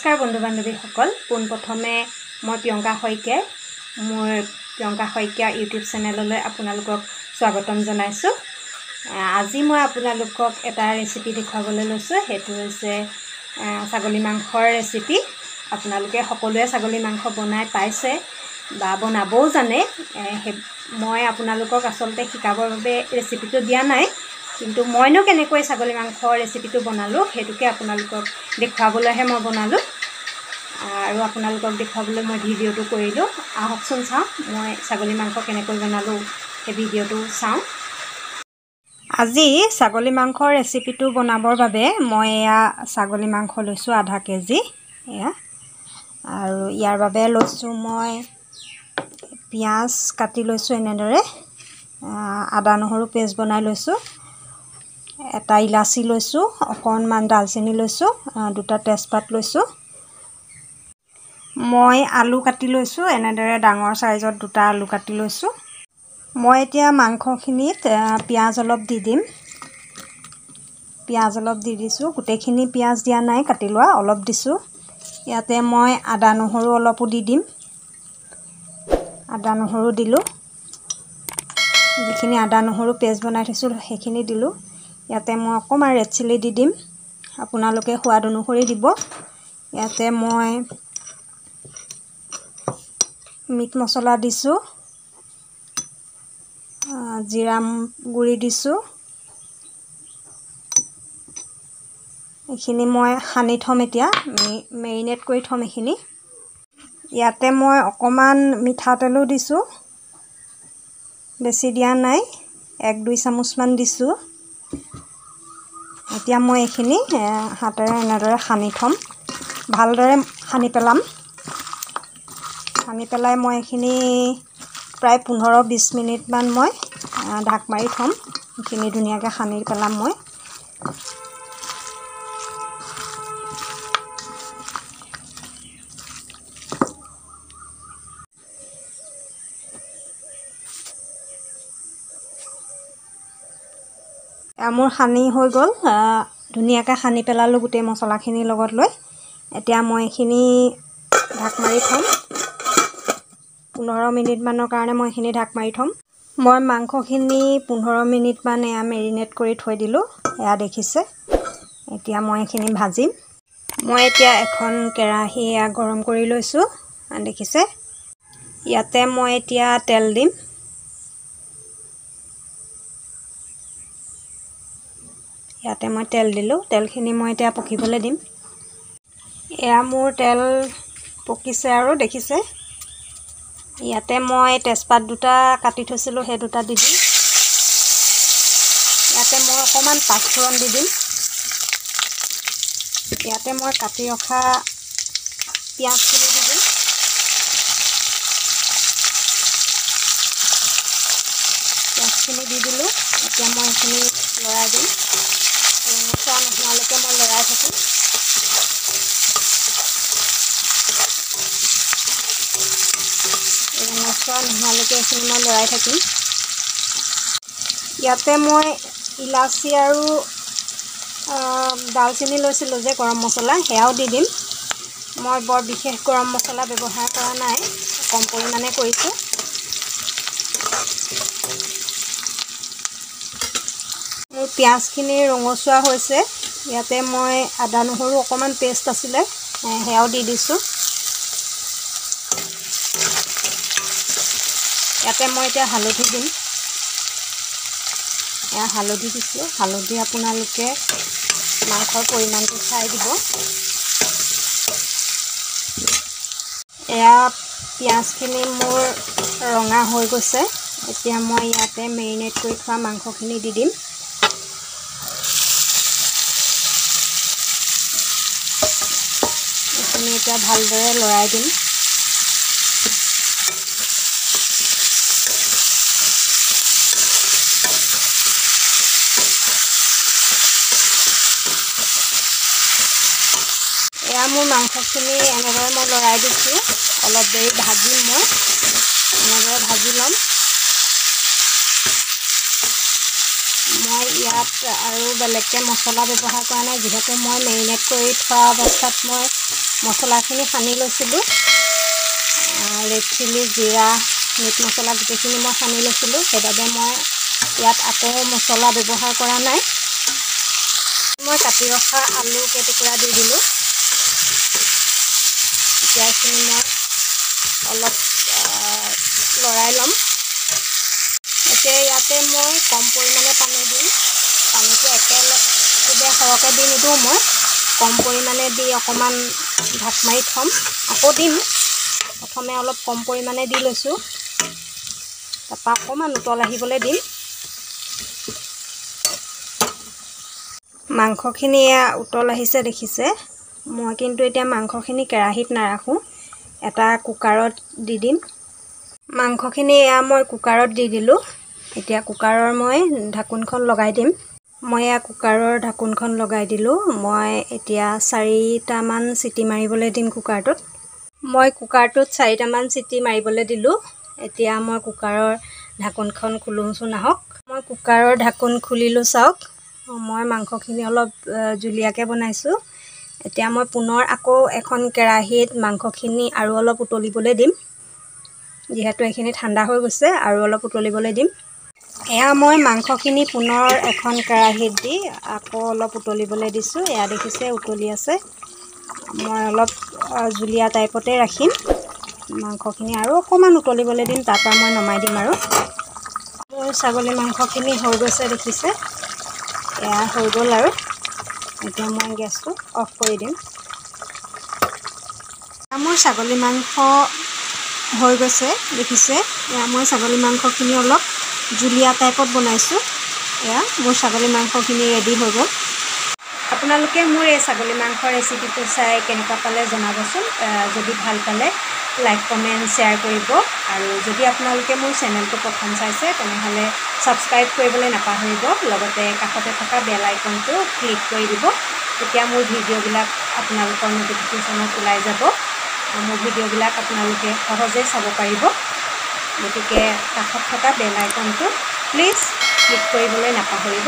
নমস্কাৰ বন্ধু বান্ধৱীসকল, পোনপ্ৰথমে মই প্ৰিয়ংকা শইকীয়াই মোৰ প্ৰিয়ংকা শইকীয়া ইউটিউব চেনেললৈ আপোনালোকক স্বাগতম জনাইছোঁ। আজি মই আপোনালোকক এটা ৰেচিপি দেখুৱাবলৈ লৈছোঁ, সেইটো হৈছে ছাগলী মাংসৰ ৰেচিপি। আপোনালোকে সকলোৱে ছাগলী মাংস বনাই পাইছে বা বনাবও জানে। মই আপোনালোকক আচলতে শিকাবৰ বাবে ৰেচিপিটো দিয়া নাই, কিন্তু মইনো কেনেকৈ ছাগলী মাংসৰ ৰেচিপিটো বনালোঁ সেইটোকে আপোনালোকক দেখুৱাবলৈহে মই বনালোঁ আৰু আপোনালোকক দেখুৱাবলৈ মই ভিডিঅ'টো কৰিলোঁ। আহকচোন চাওঁ মই ছাগলী মাংস কেনেকৈ বনালোঁ, সেই ভিডিঅ'টো চাওঁ। আজি ছাগলী মাংসৰ ৰেচিপিটো বনাবৰ বাবে মই এয়া ছাগলী মাংস লৈছোঁ আধা কেজি এয়া, আৰু ইয়াৰ বাবে লৈছোঁ মই পিঁয়াজ কাটি লৈছোঁ এনেদৰে, আদা নহৰু পেষ্ট বনাই লৈছোঁ, এটা ইলাচি লৈছোঁ, অকণমান ডালচেনি লৈছোঁ, দুটা তেজপাত লৈছোঁ। মই আলু কাটি লৈছোঁ এনেদৰে ডাঙৰ চাইজত দুটা আলু কাটি লৈছোঁ। মই এতিয়া মাংসখিনিত পিঁয়াজ অলপ দি দিম। পিঁয়াজ অলপ দি দিছোঁ, গোটেইখিনি পিঁয়াজ দিয়া নাই, কাটি লোৱা অলপ দিছোঁ। ইয়াতে মই আদা নহৰু অলপো দি দিম। আদা নহৰু দিলোঁ, যিখিনি আদা নহৰু পেষ্ট বনাই থৈছোঁ সেইখিনি দিলোঁ। ইয়াতে মই অকণমান ৰেড চিলি দি দিম, আপোনালোকে সোৱাদ অনুসৰি দিব। ইয়াতে মই মিট মছলা দিছোঁ, জিৰা গুড়ি দিছোঁ। এইখিনি মই সানি থ'ম, এতিয়া মেৰিনেট কৰি থ'ম এইখিনি। ইয়াতে মই অকণমান মিঠাতেলো দিছোঁ, বেছি দিয়া নাই, 1-2 চামুচমান দিছোঁ। এতিয়া মই এইখিনি হাতেৰে এনেদৰে সানি থ'ম, ভালদৰে সানি পেলাম। সানি পেলাই মই এইখিনি প্ৰায় 15-20 মিনিটমান মই ঢাক মাৰি থ'ম। এইখিনি ধুনীয়াকৈ সানি পেলাম মই। মোৰ সানি হৈ গ'ল, ধুনীয়াকৈ সানি পেলালোঁ গোটেই মছলাখিনিৰ লগত লৈ। এতিয়া মই এইখিনি ঢাক মাৰি থ'ম 15 মিনিটমানৰ কাৰণে। মই এইখিনি ঢাক মাৰি থ'ম। মই মাংসখিনি 15 মিনিটমান এয়া মেৰিনেট কৰি থৈ দিলোঁ, এয়া দেখিছে। এতিয়া মই এইখিনি ভাজিম। মই এতিয়া এখন কেৰাহী এয়া গৰম কৰি লৈছোঁ, দেখিছে। ইয়াতে মই এতিয়া তেল দিম। ইয়াতে মই তেল দিলোঁ, তেলখিনি মই এতিয়া পকিবলৈ দিম। এয়া মোৰ তেল পকিছে আৰু দেখিছে। ইয়াতে মই তেজপাত দুটা কাটি থৈছিলোঁ, সেই দুটা দি দিম। ইয়াতে মই অকণমান পাঁচফোৰণ দি দিম। ইয়াতে মই কাটি ৰখা পিঁয়াজখিনি দি দিম। পিঁয়াজখিনি দি দিলোঁ। এতিয়া মই এইখিনি লৰাই দিম, ৰঙচুৱা নোহোৱালৈকে মই লৰাই থাকিম। ৰঙচুৱা নোহোৱালৈকে এইখিনি মই লৰাই থাকিম। ইয়াতে মই ইলাচি আৰু ডালচেনি লৈছিলোঁ যে গৰম মছলা, সেয়াও দি দিম। মই বৰ বিশেষ গৰম মছলা ব্যৱহাৰ কৰা নাই, কম পৰিমাণে কৰিছোঁ। মোৰ পিঁয়াজখিনি ৰঙচুৱা হৈছে। ইয়াতে মই আদা নহৰু অকণমান পেষ্ট আছিলে, সেয়াও দি দিছোঁ। ইয়াতে মই এতিয়া হালধি দিম। এয়া হালধি দিছোঁ। হালধি আপোনালোকে মাংসৰ পৰিমাণটো চাই দিব। এয়া পিঁয়াজখিনি মোৰ ৰঙা হৈ গৈছে। এতিয়া মই ইয়াতে মেৰিনেট কৰি থোৱা মাংসখিনি দি দিম। এইখিনি এতিয়া ভালদৰে লৰাই দিম। এয়া মোৰ মাংসখিনি এনেদৰে মই লৰাই দিছোঁ। অলপ দেৰি ভাজিম, মই এনেদৰে ভাজি ল'ম। মই ইয়াত আৰু বেলেগকৈ মছলা ব্যৱহাৰ কৰা নাই, যিহেতু মই মেৰিনেট কৰি থোৱা অৱস্থাত মই মছলাখিনি সানি লৈছিলোঁ। ৰেড চিলি, জিৰা, মিট মছলা গোটেইখিনি মই সানি লৈছিলোঁ, সেইবাবে মই ইয়াত আকৌ মছলা ব্যৱহাৰ কৰা নাই। মই কাটি ৰখা আলু কেইটুকুৰা দি দিলোঁ। এতিয়া এইখিনি মই অলপ লৰাই ল'ম। এতিয়া ইয়াতে মই কম পৰিমাণে পানী দিম। পানীটো একেবাৰে সৰহকৈ দি নিদিওঁ, মই কম পৰিমাণে দি অকণমান ঢাক মাৰি থ'ম, আকৌ দিম। প্ৰথমে অলপ কম পৰিমাণে দি লৈছোঁ, তাৰপৰা অকণমান উতল আহিবলৈ দিম। মাংসখিনি এয়া উতল আহিছে দেখিছে। মই কিন্তু এতিয়া মাংসখিনি কেৰাহীত নাৰাখোঁ, এটা কুকাৰত দি দিম। মাংসখিনি এয়া মই কুকাৰত দি দিলোঁ। এতিয়া কুকাৰৰ মই ঢাকোনখন লগাই দিম। মই এয়া কুকাৰৰ ঢাকোনখন লগাই দিলোঁ। মই এতিয়া 4টামান চিটি মাৰিবলৈ দিম কুকাৰটোত। মই কুকাৰটোত 4টামান চিটি মাৰিবলৈ দিলোঁ। এতিয়া মই কুকাৰৰ ঢাকোনখন খোলোঁচোন আহক। মই কুকাৰৰ ঢাকোন খুলিলোঁ, চাওক মই মাংসখিনি অলপ জুলীয়াকৈ বনাইছোঁ। এতিয়া মই পুনৰ আকৌ এখন কেৰাহীত মাংসখিনি আৰু অলপ উতলিবলৈ দিম, যিহেতু এইখিনি ঠাণ্ডা হৈ গৈছে, আৰু অলপ উতলিবলৈ দিম। এয়া মই মাংসখিনি পুনৰ এখন কেৰাহীত দি আকৌ অলপ উতলিবলৈ দিছোঁ। এয়া দেখিছে উতলি আছে। মই অলপ জুলীয়া টাইপতে ৰাখিম মাংসখিনি, আৰু অকণমান উতলিবলৈ দিম, তাৰপৰা মই নমাই দিম। আৰু মোৰ ছাগলী মাংসখিনি হৈ গৈছে দেখিছে, এয়া হৈ গ'ল। আৰু এতিয়া মই গেছটো অফ কৰি দিম। মোৰ ছাগলী মাংস হৈ গৈছে দেখিছে। এয়া মই ছাগলী মাংসখিনি অলপ জুলীয়া টাইপত বনাইছোঁ। এয়া মোৰ ছাগলী মাংসখিনি ৰেডি হৈ গ'ল। আপোনালোকে মোৰ এই ছাগলী মাংসৰ ৰেচিপিটো চাই কেনেকুৱা পালে জনাবচোন। যদি ভাল পালে লাইক, কমেণ্ট, শ্বেয়াৰ কৰিব। আৰু যদি আপোনালোকে মোৰ চেনেলটো প্ৰথম চাইছে তেনেহ'লে ছাবস্ক্ৰাইব কৰিবলৈ নাপাহৰিব, লগতে কাষতে থকা বেল আইকনটো ক্লিক কৰি দিব। তেতিয়া মোৰ ভিডিঅ'বিলাক আপোনালোকৰ ন'টিফিকেশ্যনত ওলাই যাব, মোৰ ভিডিঅ'বিলাক আপোনালোকে সহজেই চাব পাৰিব। গতিকে কাষত থকা বেল আইকনটো প্লিজ ক্লিক কৰিবলৈ নাপাহৰিব।